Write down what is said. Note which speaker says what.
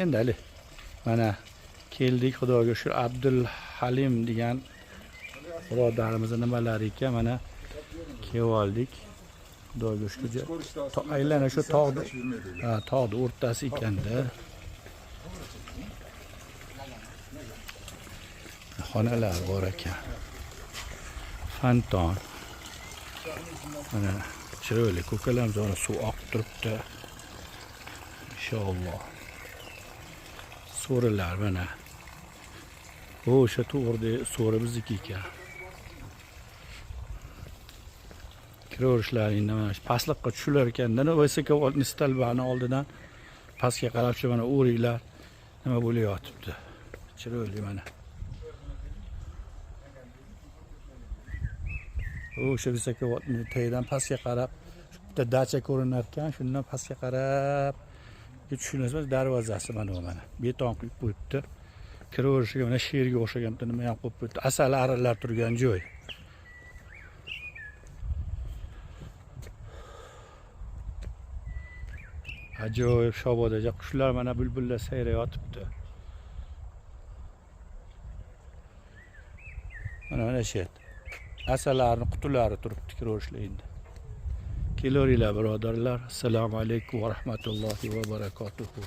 Speaker 1: Endi hali mana keldik, Xudoga shukur. Abdul Halim degan birodarimizni nimalari ekan, mana kelib oldik. Xudoga shukur. Aylana shu tog'ni, ha, tog'ni o'rtasi ekanda. Xonalar bor ekan. Fontan. Mana chiroyli ko'kalamzor suv oqib turibdi. Inshaalloh. So'rilar mana. O'sha to'g'rida so'ri bizniki ekan. Kiraverishlaringda mana shu pastliqqa tushilar ekanda, высоковольтный oldidan pastga qarab shu mana o'riklar nima bo'layotibdi. Chiroyli mana. O'sha высоковольтный tagidan pastga qarab bitta dacha ko'rinar ekan, shundan pastga qarab tushunasiz, darvozasi mana bu mana. Beton quyib qo'yibdi. Kiraverishiga mana sherga o'xshagan bitta nima ham qo'yib qo'yibdi. Asal arilar turgan joy. Ajoyib shobodaja qushlar mana bulbullar sayrayotibdi. Mana mana shu yerda. Asallarning qutilari turibdi kiraverishlar endi. Kelaveringlar birodarlar. Assalomu alaykum va rahmatullohi va barakatuhu.